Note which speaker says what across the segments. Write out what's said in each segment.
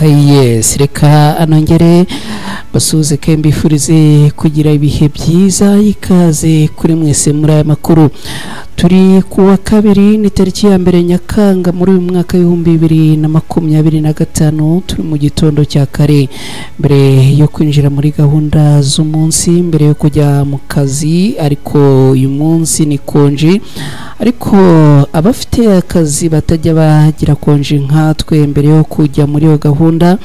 Speaker 1: Yes, reka anongere basuhuze ke mbifurize kugira ibihe byiza. Ikaze kuri mwese muri aya makuru. Turi kuwa kabiri, ni tariki ya 1 Nyakanga muri uyu mwaka 2025. Turi mu gitondo cya kare mbere yo kwinjira muri gahunda z'umunsi, mbere yo kujya mu kazi. Ariko uyu munsi ni konji, ariko abafite akazi batajya bagira konji nkatwe, mbere yo kujya muri iyo gahunda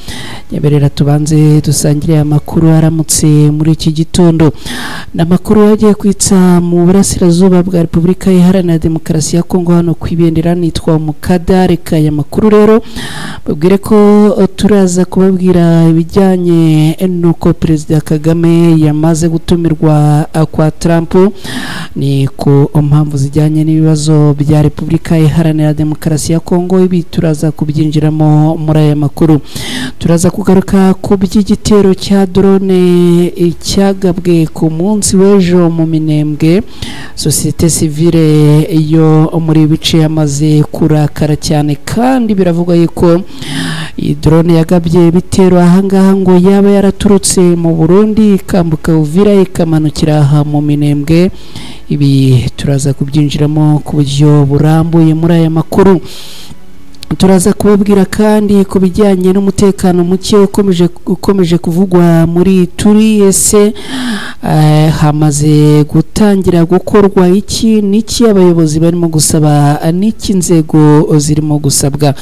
Speaker 1: nyaberera tubanze dusangire amakuru aramutse muri iki gitondo. N'amakuru yagiye kwitsa mu burasirazuba bwa Repubulika Iharanira Demokarasi ya Kongo hano ku ibendera. Nitwa Mukada. Reka aya makuru rero babwire ko turaza kubabwira ibijyanye nuko Perezida Kagame yamaze gutumirwa kwa Trump, ni ku mpamvu zijyanye n'ibibazo bya Repubulika Iharanira Demokarasi ya Kongo. Ibi turaza kubyinjiramo muri aya makuru. Turaza kugaruka ku by'igitero cya drone cyagabwe ku munsi w'ejo mu Minembwe. Societe civile yo muri bice yamaze kurakara cyane, kandi biravugwa yuko iyi drone yagabye ibitero ahangaha ngo yaba yaraturutse mu Burundi ikambuka Uvira ikamanukira aha mu Minembwe. Ibi turaza kubyinjiramo ku buryo burambuye muri aya makuru. Turaza kubabwira kandi ku bijyanye n'umutekano muke ukomeje kuvugwa muri Turi. Ese hamaze gutangira gukorwa iki n'iki? Abayobozi barimo gusaba n'iki? Inzego zirimo gusabwa?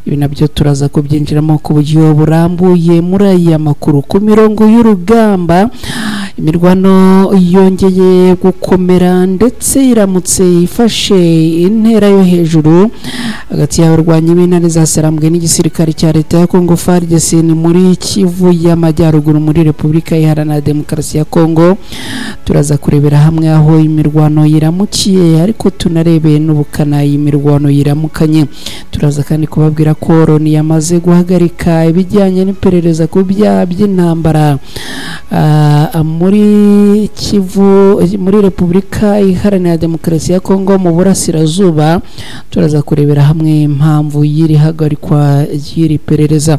Speaker 1: Ibi nabyo turaza kubyinjiramo ku buryo burambuye muri aya makuru. Ku mirongo y'urugamba imirwano yongeye gukomera ndetse iramutse ifashe intera yo hejuru hagati y'abarwanyi b'intare za Sarambwe n'igisirikare cya leta ya Kongo FARDC ni muri Kivu y'Amajyaruguru muri Repubulika Iharanira Demokarasi ya Kongo. Turaza kurebera hamwe aho imirwano yiramukiye, ariko tunarebe n'ubukana imirwano yiramukanye. Turaza kandi kubabwira ko Loni yamaze guhagarika ibijyanye n'iperereza ku byaha by'intambara muri Kivu, muri Repubulika Iharanira Demokarasi ya Kongo mu burasirazuba. Turaza kurebera hamwe impamvu y'iri hagarikwa ry'iri perereza.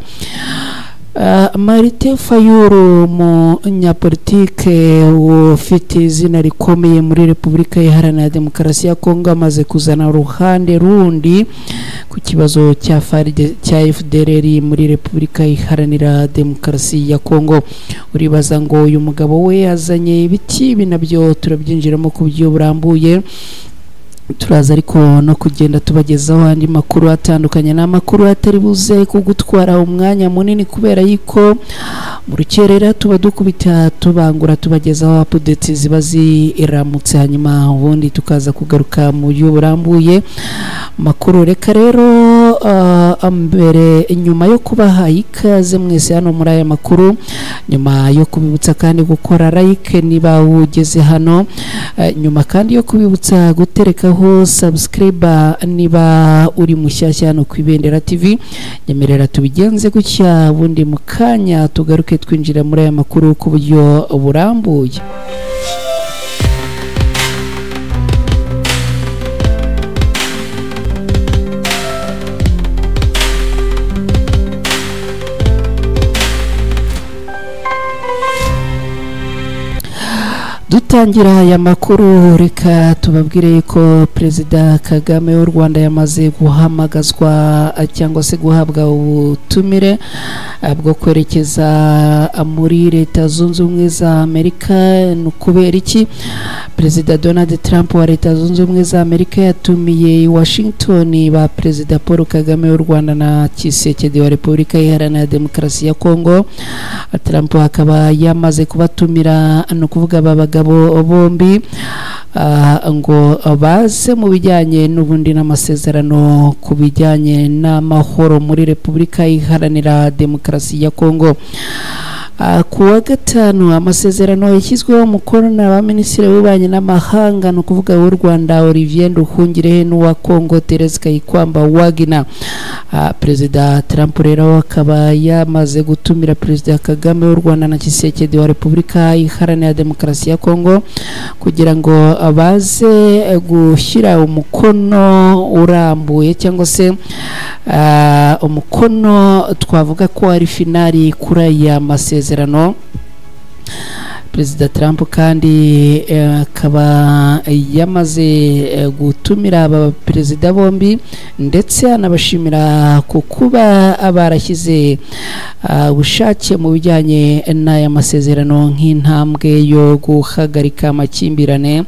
Speaker 1: Martin Fayulu, umunyapolitike ufite izina rikomeye muri Repubulika Iharanira Demokarasi ya Kongo, amaze kuzana uruhande rundi ku kibazo cya FDLR muri Repubulika Iharanira Demokarasi ya Kongo. Uribaza ngo uyu mugabo we azanye ibiti? Ibi nabyo turabyinjiramo ku buryo burambuye. Turaza ariko no kugenda tubagezaho andi makuru atandukanye. N'amakuru atari buze kugutwara umwanya munini kubera yuko mu rukerera tuba dukubita tubangura tubagezaho updates ziba ziramutse, hanyuma ubundi tukaza kugaruka mu buryo burambuye makuru. Reka rero mbere nyuma yo kubaha ikaze mwese hano muri aya makuru, nyuma yo kubibutsa kandi gukora like niba ugeze hano, nyuma kandi yo kubibutsa gutereka subscribe niba uri mushyashya hano ku Ibendera TV, nyemerera tubigenze gutya, ubundi mu kanya tugaruke twinjira muri aya makuru ku buryo burambuye. Dutangira aya makuru, reka tubabwire ko Perezida Kagame w'u Rwanda yamaze guhamagazwa cyangwa se guhabwa ubutumire bwo kwerekeza muri Leta Zunze Ubumwe za Amerika. Ni ukubera iki? Perezida Donald Trump wa Leta Zunze Ubumwe za Amerika yatumiye i Washington ba Perezida Paul Kagame w'u Rwanda na Tshisekedi wa Repubulika Iharanira Demokarasi ya Kongo. Trump akaba yamaze kubatumira, ni ukuvuga aba bagabo bombi, ngo baze mu bijyanye n'ubundi n'amasezerano ku bijyanye n'amahoro muri Repubulika Iharanira Demokarasi ya Kongo. Ku wa gatanu amasezerano yashyizweho umukono na ba minisitiri w'ububanyi n'amahanga, ni ukuvuga w'u Rwanda Olivier Nduhungirehe n'uwa Congo Therese Kayikwamba Wagner. Perezida Trump rero akaba yamaze gutumira Perezida Kagame w'u Rwanda na Tshisekedi wa Repubulika Iharanira Demokarasi ya Congo kugira ngo baze gushyira umukono urambuye cyangwa se umukono twavuga ko ari finali kuri aya masezerano. Perezida Trump kandi akaba yamaze gutumira aba perezida bombi ndetse anabashimira ku kuba barashyize ubushake mu bijyanye n'aya masezerano nk'intambwe yo guhagarika amakimbirane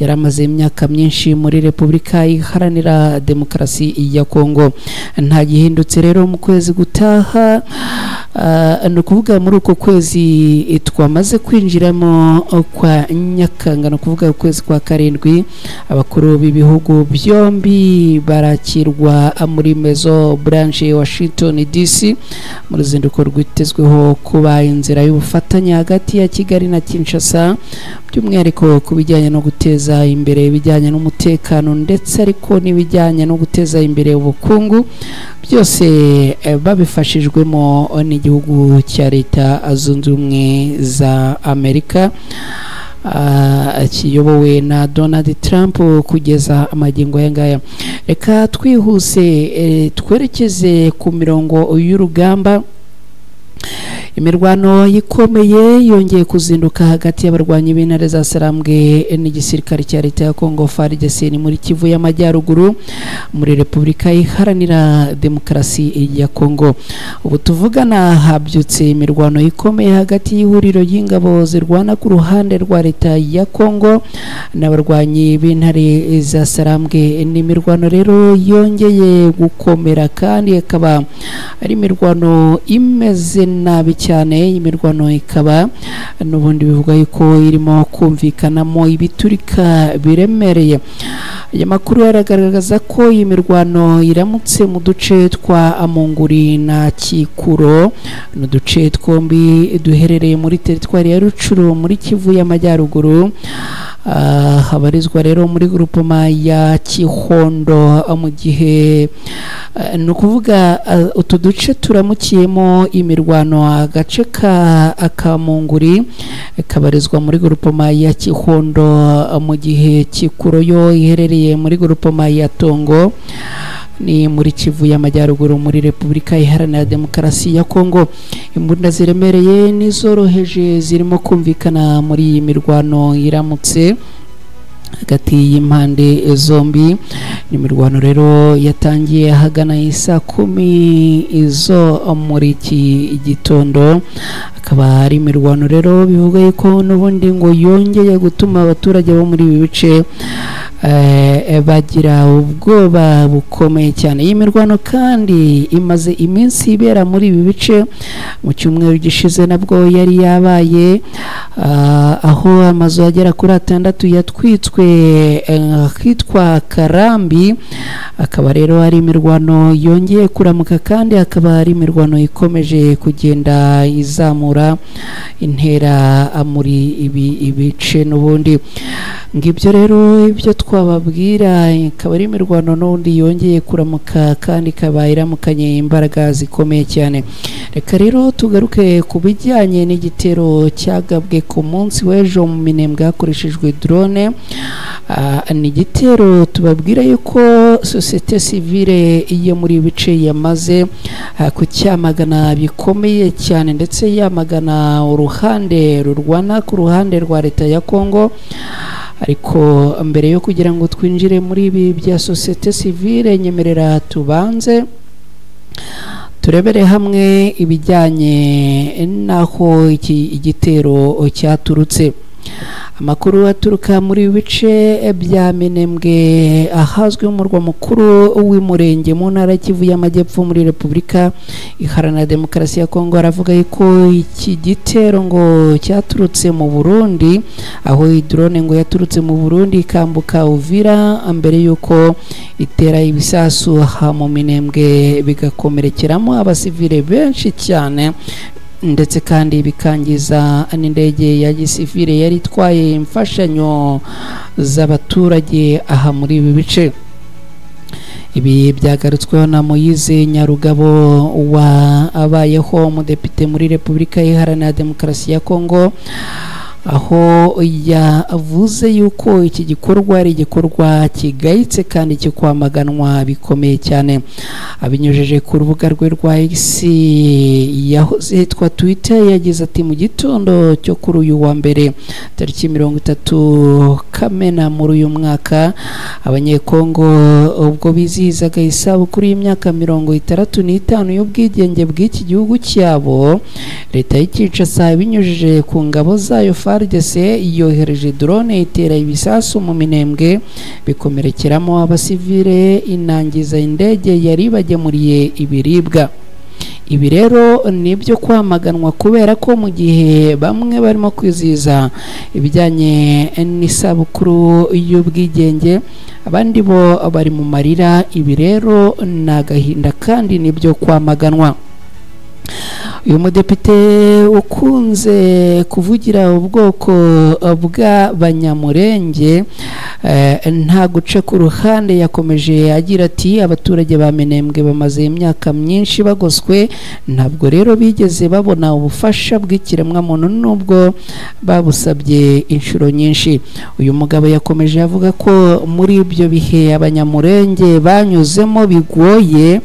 Speaker 1: yari amaze imyaka myinshi muri Repubulika Iharanira Demokarasi ya Kongo. Nta gihindutse rero mu kwezi gutaha, ni ukuvuga muri uko kwezi twamaze kwinjiramo kwa Nyakanga, ni ukuvuga ukwezi kwa karindwi, abakuru b'ibihugu byombi barakirwa muri Maison Blanche Washington DC mu ruzinduko rwitezweho kuba inzira y'ubufatanye hagati ya Kigali na Kinshasa, by'umwihariko ku bijyanye no guteza imbere ibijyanye n'umutekano ndetse ariko n'ibijyanye no guteza imbere ubukungu, byose babifashijwemo n'igihugu cya Leta Zunze Ubumwe za Amerika kiyobowe na Donald Trump kugeza amagingo aya ngaya. Reka twihuse twerekeze ku mirongo y'urugamba. Imirwano ikomeye yongeye kuzinduka hagati y'abarwanyi b'intare za Sarambwe n'igisirikare cya Leta ya Congo FARDC muri Kivu y'Amajyaruguru muri Repubulika Iharanira Demokarasi ya Congo. Ubu tuvugana habyutse imirwano ikomeye hagati y'ihuriro ry'ingabo zirwana ku ruhande rwa Leta ya Congo n'abarwanyi b'intare za Sarambwe. Ni imirwano rero yongeye gukomera kandi ikaba ari imirwano imeze nabi cyane. Imirwano ikaba n'ubundi bivuga yuko irimo kumvikanamo ibiturika biremereye. Aya makuru yaragaragaza ko iyi mirwano iramutse mu duce twa Amunguri na Kikuro, n'uduce twombi duherereye muri teritwari ya Rucuru muri Kivu y'Amajyaruguru. Habarizwa rero muri grupoma ya Kihondo, mu gihe ni ukuvuga utu duce turamukiyemo imirwano, agace ka Akamunguri kabarizwa muri grupoma ya Kihondo, mu gihe Kikuro yo iherereye muri grupoma ya Tongo, ni muri Kivu y'Amajyaruguru muri Repubulika Iharanira Demokarasi ya Kongo. Imbunda ziremereye n'izoroheje zirimo kumvikana muri iyi mirwano iramutse hagati y'impande zombi. Ni imirwano rero yatangiye ahagana isaa 10 izo muri iki gitondo, akaba ari imirwano rero bivuga yuko n'ubundi ngo yongeye gutuma abaturage bo muri ibi bice bagira ubwoba bukomeye cyane. Iyi mirwano kandi imaze iminsi ibera muri ibi bice. Mu cyumweru gishize nabwo yari yabaye, aho amazu agera kuri 6 yatwitswe ahitwa Karambi. Akaba rero ari imirwano yongeye kuramuka kandi akaba ari imirwano ikomeje kugenda izamura intera muri ibi bice n'ubundi. Ngibyo rero ibyo twababwira, ikaba ari imirwano n'ubundi yongeye kuramuka kandi ikaba iramukanye imbaraga zikomeye cyane. Reka rero tugaruke ku bijyanye n'igitero cyagabwe ku munsi w'ejo mu Minembwe hakoreshejwe drone. Ni igitero tubabwira yuko societe civile yo muri bice yamaze kucyamagana bikomeye cyane, ndetse yamagana uruhande rurwana ku ruhande rwa Leta ya Congo. Ariko mbere yo kugira ngo twinjire muri ibi bya societe civile, nyemerera tubanze turebere hamwe ibijyanye n'aho iki igitero cyaturutse. Amakuru aturuka muri bice bya Minembwe ahazwi umurwa mukuru w'Umurenge mu ntara Kivu y'Amajyepfo muri Repubulika Iharanira Demokarasi ya Kongo aravuga yuko iki gitero ngo cyaturutse mu Burundi, aho drone ngo yaturutse mu Burundi ikambuka Uvira mbere yuko itera ibisasu ha mu Minembwe bigakomerekeramo abasivile benshi cyane. ndetse kandi bikangiza n'indege ya gisivile yari itwaye imfashanyo z'abaturage aha muri ibi bice. Ibi byagarutsweho na Moise Nyarugabo wabayeho umudepite muri Repubulika Iharanira Demokarasi ya Kongo, aho yavuze yuko iki gikorwa ari igikorwa kigayitse kandi cyo kwamaganwa bikomeye cyane. Abinyujije ku rubuga rwe rwa X yahoze yitwa Twitter, yagize ati: mu gitondo cyo kuri uyu wa mbere tariki 30 Kamena muri uyu mwaka, Abanyekongo ubwo bizihizaga isabukuru y'imyaka 65 y'ubwigenge bw'iki gihugu cyabo, leta y'i Kinshasa ibinyujije ku ngabo zayo FARDC yohereje drone itera ibisasu mu Minembwe, bikomerekeramo abasivile, inangiza indege yari bagemuriye ibiribwa. Ibi rero nibyo kwamaganwa kubera ko mu gihe bamwe barimo kwizihiza ibijyanye n'isabukuru y'ubwigenge, abandi bo bari mu marira. Ibi rero ni agahinda kandi nibyo kwamaganwa. Uyu mudepite ukunze kuvugira ubwoko bw'Abanyamurenge nta guca ku ruhande, yakomeje agira ati: abaturage ba Minembwe bamaze imyaka myinshi bagoswe, ntabwo rero bigeze babona ubufasha bw'ikiremwamuntu nubwo babusabye inshuro nyinshi. Uyu mugabo yakomeje avuga ko muri ibyo bihe Abanyamurenge banyuzemo bigoye,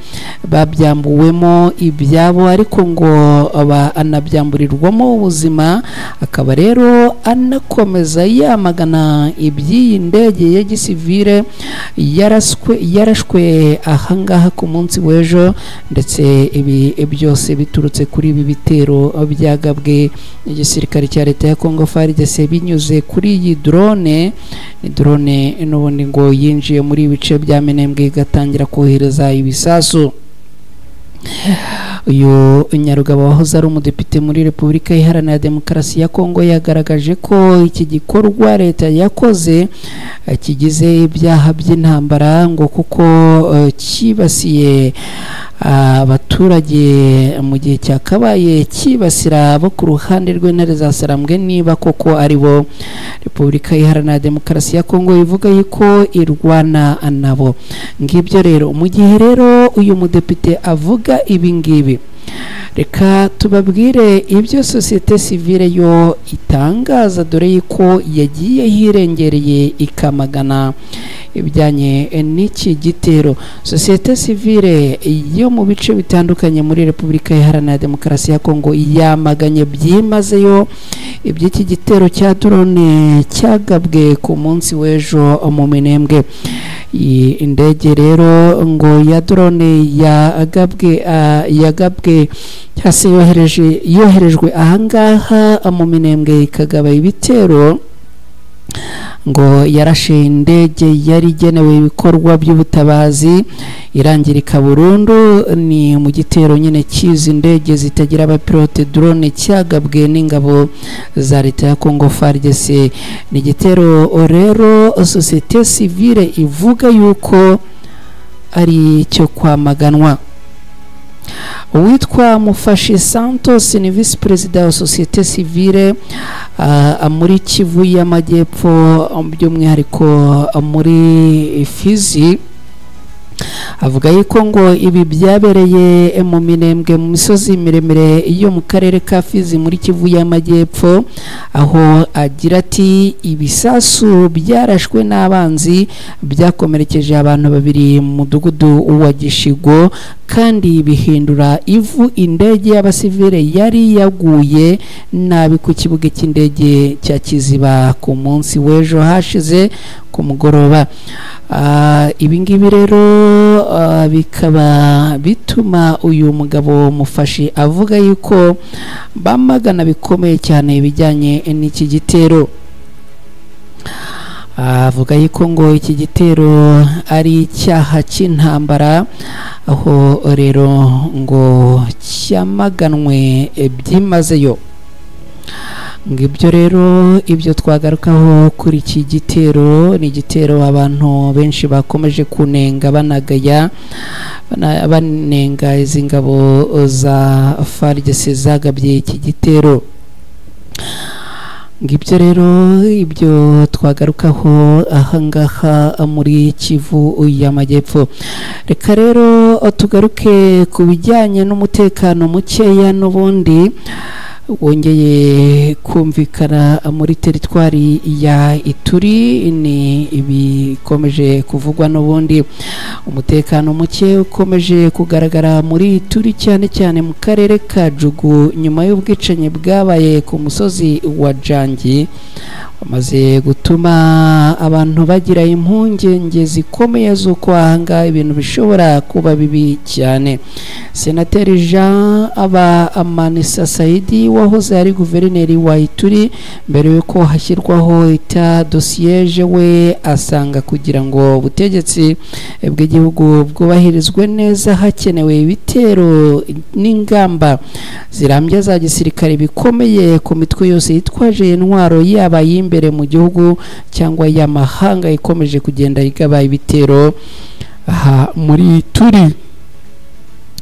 Speaker 1: babyambuwemo ibyabo ariko ngo anabyamburirwamo ubuzima. Akaba rero anakomeza yamagana iby'iyi ndege ya gisivile yarashwe ahangaha ku munsi w'ejo, ndetse ibi byose biturutse kuri ibi bitero byagabwe igisirikare cya leta ya Kongo FARDC binyuze kuri iyi drone. Ni drone n'ubundi ngo yinjiye muri ibice bya Minembwe igatangira kohereza ibisasu. Uyu Nyarugabo wahoze ari umudepite muri Repubulika Iharanira Demokarasi ya Kongo yagaragaje ko iki gikorwa leta yakoze kigize ibyaha by'intambara, ngo kuko cyibasiye abaturage mu gihe cyakabaye cyibasira abo ku ruhande rw'intare za Sarambwe, niba koko ari bo Repubulika Iharanira Demokarasi ya Kongo ivuga yuko irwana nabo. Ngibyo rero, mu gihe rero uyu mudepite avuga ibi ngibi, reka tubabwire ibyo sosiyete sivile yo itangaza, dore yuko yagiye hirengereye ikamagana ibijyanye n'iki gitero. Sosiyete sivile yo mu bice bitandukanye muri Repubulika Iharanira Demokarasi ya Kongo yamaganye byimazeyo iby'iki gitero cya drone cyagabwe ku munsi w'ejo mu Minembwe. Iyi indege rero ngo ya drone yagabwe cyase yoherejwe ahangaha mu Minembwe ikagaba ibitero, ngo yarashe indege yari igenewe ibikorwa by'ubutabazi irangirika burundu. Ni mu gitero nyine cy'izi ndege zitagira abapilote drone cyagabwe n'ingabo za leta ya Kongo FARDC. Ni igitero rero sosiyete sivile ivuga yuko ari cyo kwamaganwa. Uwitwa Mufashi Santos ni visi perezida wa sosiyete sivile muri Kivu y'Amajyepfo, by'umwihariko muri Fizi, avuga yuko ngo ibi byabereye mu Minembwe mu misozi miremire yo mu karere ka Fizi muri Kivu y'Amajyepfo, aho agira ati: ibisasu byarashwe n'abanzi byakomerekeje abantu babiri mu mudugudu wa Gishigo, kandi bihindura ivu indege y'abasivile yari yaguye nabi ku kibuga cy'indege cya Kiziba ku munsi w'ejo hashize ku mugoroba. Ibi ngibi rero bikaba bituma uyu mugabo Mufashi avuga yuko bamagana bikomeye cyane ibijyanye n'iki gitero. Avuga yuko ngo iki gitero ari icyaha cy'intambara, aho rero ngo cyamaganwe byimazeyo. Ngibyo rero ibyo twagarukaho kuri iki gitero. Ni igitero abantu benshi bakomeje kunenga, banagaya, banenga izi ngabo za FARDC zagabye iki gitero. Ngibyo rero ibyo twagarukaho ahangaha muri Kivu y'Amajyepfo. Reka rero tugaruke ku bijyanye n'umutekano mukeya n'ubundi wongeye kumvikana muri teritwari ya Ituri. Ni ibikomeje kuvugwa n'ubundi, umutekano muke ukomeje kugaragara muri Ituri, cyane cyane mu karere ka Jugu, nyuma y'ubwicanyi bwabaye ku musozi wa Jangi, bamaze gutuma abantu bagira impungenge zikomeye z'uko ahangaha ibintu bishobora kuba bibi cyane. Senateri Jean Aba Amanisa Saidi, wahoze ari guverineri wa Ituri mbere yuko hashyirwaho état de siège, we asanga kugira ngo ubutegetsi bw'igihugu bwubahirizwe neza hakenewe ibitero n'ingamba zirambye za gisirikare bikomeye ku mitwe yose yitwaje intwaro, yaba y'imbere mu gihugu cyangwa y'amahanga, ikomeje kugenda igaba ibitero aha muri Ituri.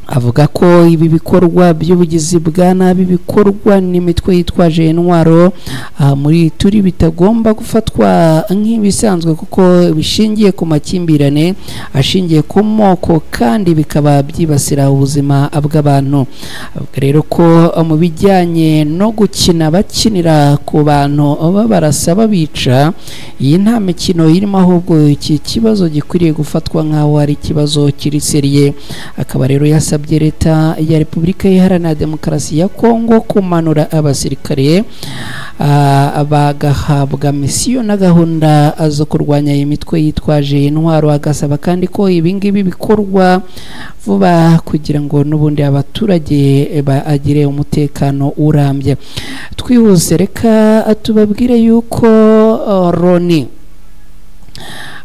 Speaker 1: Avuga ko ibi bikorwa by'ubugizi bwa nabi bikorwa n'imitwe yitwaje intwaro aha muri Ituri bitagomba gufatwa nk'ibisanzwe, kuko bishingiye ku makimbirane ashingiye ku moko kandi bikaba byibasira ubuzima bw'abantu. Avuga rero ko mu bijyanye no gukina bakinira ku bantu babarasa babica, iyi nta mikino irimo, ahubwo iki kibazo gikwiriye gufatwa nk'aho ari ikibazo kiri sérieux. Akaba rero yasabye leta ya Repubulika Iharanira Demokarasi ya Kongo kumanura abasirikare bagahabwa misiyo na gahunda zo kurwanya iyi mitwe yitwaje intwaro. Agasaba kandi ko ibingibi bikorwa vuba kugira ngo n'ubundi abaturage bagire umutekano urambye. Twihuse, reka tubabwire yuko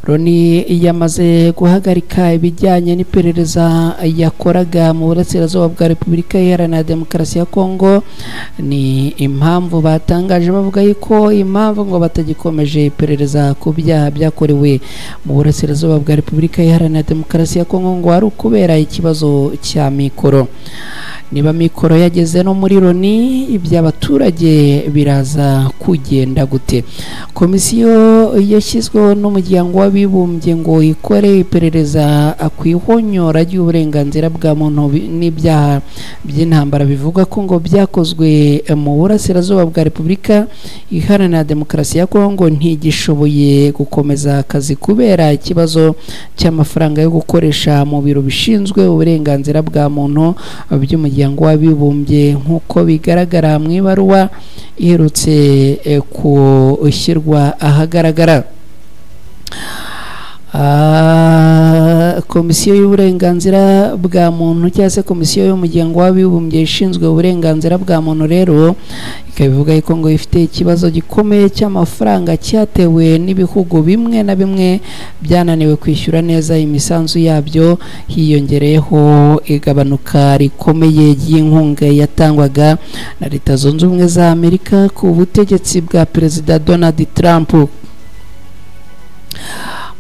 Speaker 1: Loni yamaze guhagarika ibijyanye n'iperereza yakoraga mu burasirazuba bwa Repubulika Iharanira Demokarasi ya Kongo. Ni impamvu batangaje bavuga yuko impamvu ngo batagikomeje iperereza ku byaha byakorewe mu burasirazuba bwa Repubulika Iharanira Demokarasi ya Kongo ngo ari ukubera ikibazo cya mikoro. Niba mikoro yageze no muri Loni, iby'abaturage biraza kugenda gute? Komisiyo yashyizweho n'Umuryango w'Abibumbye ngo ikore iperereza ku ihonyora ry'uburenganzira bwa muntu n'ibyaha by'intambara bivuga ko ngo byakozwe mu burasirazuba bwa Repubulika Iharanira Demokarasi ya Kongo ntigishoboye gukomeza akazi kubera ikibazo cy'amafaranga yo gukoresha mu biro bishinzwe uburenganzira bwa muntu by'Umuryango w'Abibumbye, nk'uko bigaragara mu ibaruwa iherutse gushyirwa ahagaragara. Komisiyo y'uburenganzira bwa muntu, cyangwa se komisiyo y'Umuryango w'Abibumbye ishinzwe uburenganzira bwa muntu rero, ikaba ivuga yuko ngo ifite ikibazo gikomeye cy'amafaranga cyatewe n'ibihugu bimwe na bimwe byananiwe kwishyura neza imisanzu yabyo, hiyongereyeho igabanuka rikomeye ry'inkunga yatangwaga na Leta Zunze Ubumwe za Amerika ku butegetsi bwa Perezida Donald Trump.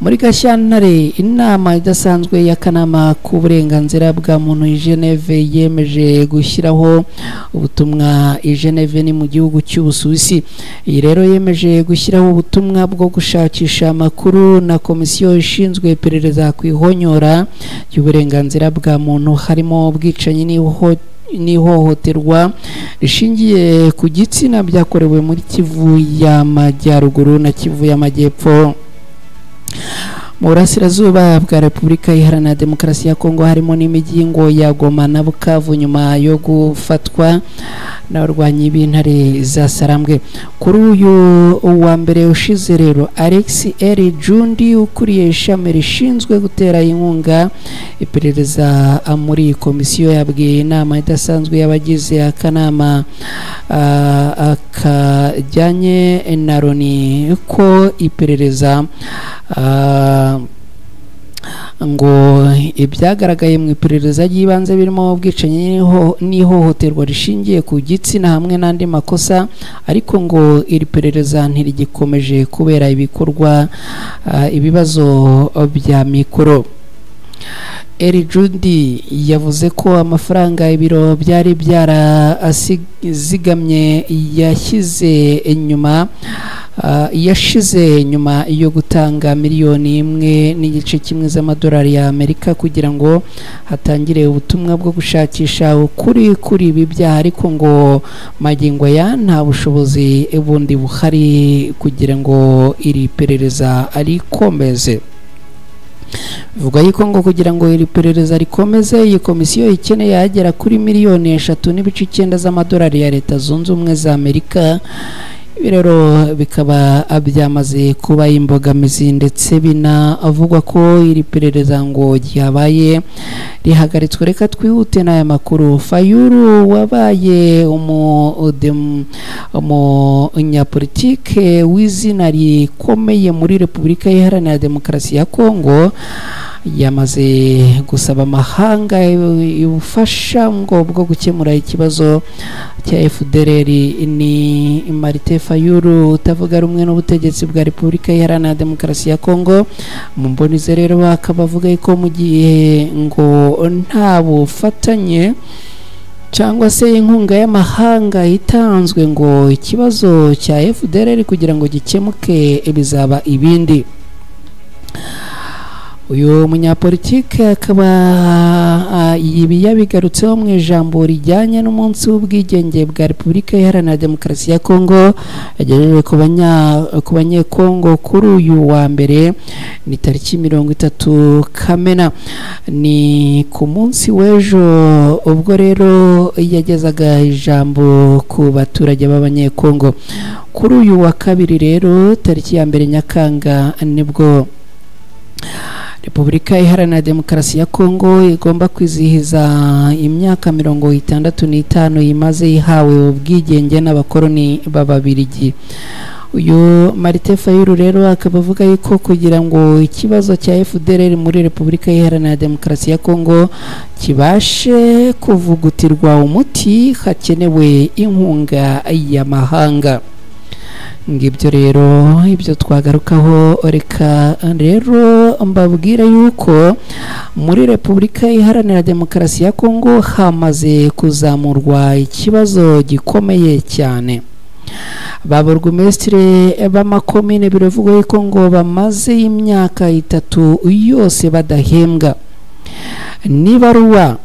Speaker 1: Muri Gashyantare, inama idasanzwe y'akanama k'uburenganzira bwa muntu i Geneve yemeje gushyiraho ubutumwa. I Geneve ni mu gihugu cy'Ubusuwisi. Iyi rero yemeje gushyiraho ubutumwa bwo gushakisha amakuru na komisiyo ishinzwe iperereza ku ihonyora ry'uburenganzira bwa muntu, harimo ubwicanyi n'ihohoterwa rishingiye ku gitsina byakorewe muri Kivu y'Amajyaruguru na Kivu y'Amajyepfo, mu burasirazuba bwa Repubulika Iharanira Demokarasi ya Kongo, harimo n'imijyi ngo ya Goma na Bukavu, nyuma yo gufatwa n'abarwanyi b'intare za Sarambwe. Kuri uyu wa mbere ushize rero, Alex R Jundi, ukuriye ishami rishinzwe gutera inkunga iperereza muri iyi komisiyo, yabwiye inama idasanzwe y'abagize akanama kajyanye na Loni ko iperereza Ngo ibyagaragaye mu iperereza ry'ibanze birimo ubwicanyi n'ihohoterwa rishingiye ku gitsina hamwe n'andi makosa, ariko ngo iri perereza ntirigikomeje kubera ibikorwa ibibazo bya mikoro. Eri Jundi yavuze ko amafaranga ibiro byari byarazigamye yashyize inyuma yashize nyuma yo gutanga 1.5 miliyoni z'amadolari ya Amerika kugira ngo hatangire ubutumwa bwo gushakisha ukuri kuri ibi byaha, ariko ngo magingo aya nta bushobozi bundi buhari kugira ngo iri perereza rikomeze. Bivuga yuko ngo kugira ngo iri perereza rikomeze, iyi komisiyo ikeneye agera kuri 3.9 miliyoni z'amadolari ya Leta Zunze Ubumwe za Amerika. Ibi rero bikaba byamaze kuba imbogamizi, ndetse binavugwa ko iri perereza ngo ryabaye rihagaritswe. Reka twihute n'aya makuru. Fayulu wabaye umunyapolitike w'izina rikomeye muri Repubulika Iharanira Demokarasi ya Kongo yamaze gusaba amahanga ubufasha ngo bwo gukemura ikibazo cya FDLR. Ni Martin Fayulu utavuga rumwe n'ubutegetsi bwa Repubulika Iharanira Demokarasi ya Kongo. Mu mbonize rero bakaba bavuga ko mu gihe ngo nta bufatanye cyangwa se inkunga y'amahanga itanzwe, ngo ikibazo cya FDLR kugira ngo gikemuke bizaba ibindi. Uyu munyapolitike akaba ibi yabigarutseho mu ijambo rijyanye n'umunsi w'ubwigenge bwa Repubulika Iharanira Demokarasi ya Kongo yagejeje ku Banyekongo kuri uyu wa mbere, ni tariki 30 Kamena, ni ku munsi w'ejo. Ubwo rero yagezaga ijambo ku baturage b'Abanyekongo kuri uyu wa kabiri rero, tariki ya 1 Nyakanga, nibwo Repubulika Iharanira Demokarasi ya Kongo igomba kwizihiza imyaka 65 imaze ihawe ubwigenge n'abakoloni b'Ababirigi. Uyu Martin Fayulu rero akaba avuga yuko kugira ngo ikibazo cya FDLR muri Repubulika Iharanira Demokarasi ya Kongo kibashe kuvugutirwa umuti, hakenewe inkunga y'amahanga. Ngibyo rero ibyo twagarukaho. Reka rero mbabwire yuko muri Repubulika Iharanira Demokarasi ya Kongo hamaze kuzamurwa ikibazo gikomeye cyane. Ba burugumesitiri b'amakomine biravugwa yuko ngo bamaze imyaka 3 yose badahembwa. N'ibaruwa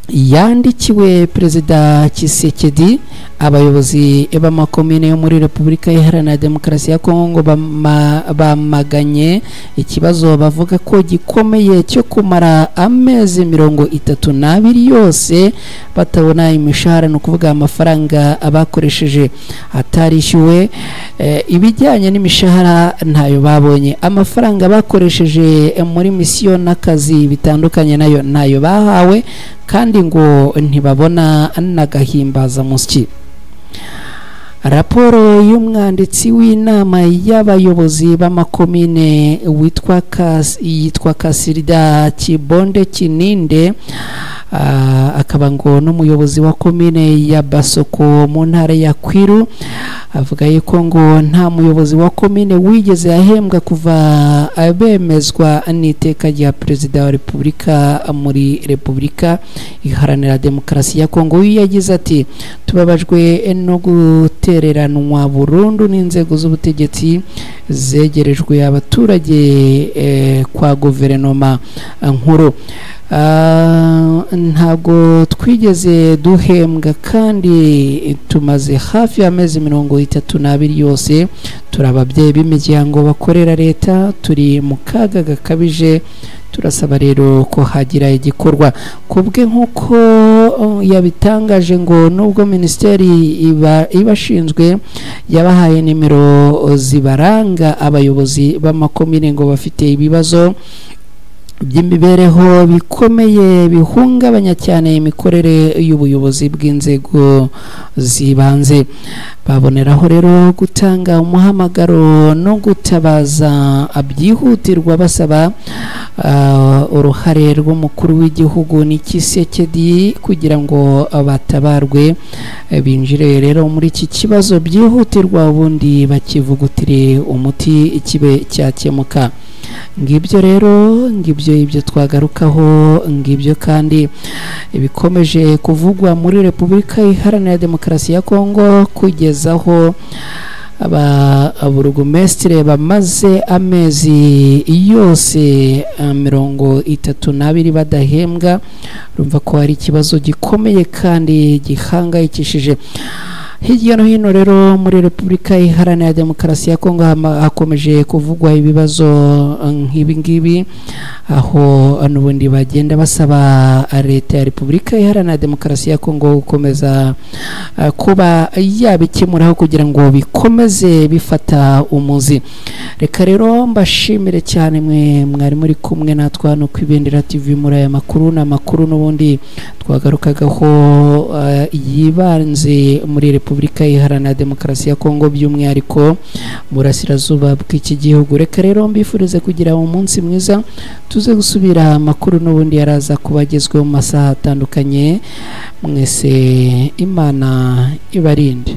Speaker 1: yandikiwe Perezida Tshisekedi, abayobozi b'amakomine yo muri Repubulika Iharanira Demokarasi ya Kongo bamaganye ikibazo bavuga ko gikomeye cyo kumara amezi 32 yose batabona imishahara, ni ukuvuga amafaranga abakoresheje atarishyuwe. Ibijyanye n'imishahara ntayo babonye, amafaranga bakoresheje muri misiyo n'akazi bitandukanye nayo ntayo bahawe, kandi ngo ntibabona n'agahimbazamusyi. Raporo y'umwanditsi w'inama y'abayobozi b'amakomine witwa yitwa Kasirida Kibonde Kininde, akaba ngo n'umuyobozi wa komine ya Basoko mu ntara ya Kwilu, avuga yuko ngo nta muyobozi wa komine wigeze ahembwa kuva bemezwa n'iteka rya Perezida wa Repubulika muri Repubulika Iharanira Demokarasi ya Kongo. Uyu yagize ati: "Tubabajwe no gutereranwa burundu n'inzego z'ubutegetsi zegerejwe abaturage kwa guverinoma nkuru. Ntabwo twigeze duhembwa kandi tumaze hafi y'amezi 32 yose. Turi ababyeyi b'imiryango bakorera leta, turi mu kaga gakabije. Turasaba rero ko hagira igikorwa." Kubwe nk'uko yabitangaje, ngo nubwo minisiteri ibashinzwe yabahaye nimero zibaranga, abayobozi b'amakomine ngo bafite ibibazo. by'imibereho bikomeye bihungabanya cyane imikorere y'ubuyobozi bw'inzego z'ibanze. Baboneraho rero gutanga umuhamagaro no gutabaza byihutirwa basaba uruhare rw'umukuru w'igihugu Tshisekedi kugira ngo batabarwe, binjire rero muri iki kibazo byihutirwa, ubundi bakivugutire umuti kibe cyakemuka. Ngibyo rero, ngibyo ibyo twagarukaho, ngibyo kandi ibikomeje kuvugwa muri Repubulika Iharanira Demokarasi ya Kongo, kugeza aho ababurugumesitire bamaze amezi yose 32 badahembwa. Urumva ko hari ikibazo gikomeye kandi gihangayikishije hirya no hino. Rero muri Repubulika Iharanira Demokarasi ya Kongo hakomeje kuvugwa ibibazo nk'ibi ngibi, aho n'ubundi bagenda basaba leta ya Repubulika Iharanira Demokarasi ya Kongo gukomeza kuba yabikemuraho kugira ngo bikomeze bifata umuzi. Reka rero mbashimire cyane mwe mwari muri kumwe natwe hano ku Ibendera TV muri aya makuru. Ni amakuru n'ubundi twagarukagaho yibanze muri Repubulika Iharanira Demokarasi ya Kongo, by'umwihariko burasirazuba bw'iki gihugu. Reka rero mbifurize kugira umunsi mwiza, tuze gusubira amakuru n'ubundi yaraza kubagezweho mu masaha atandukanye. Mwese Imana ibarinde.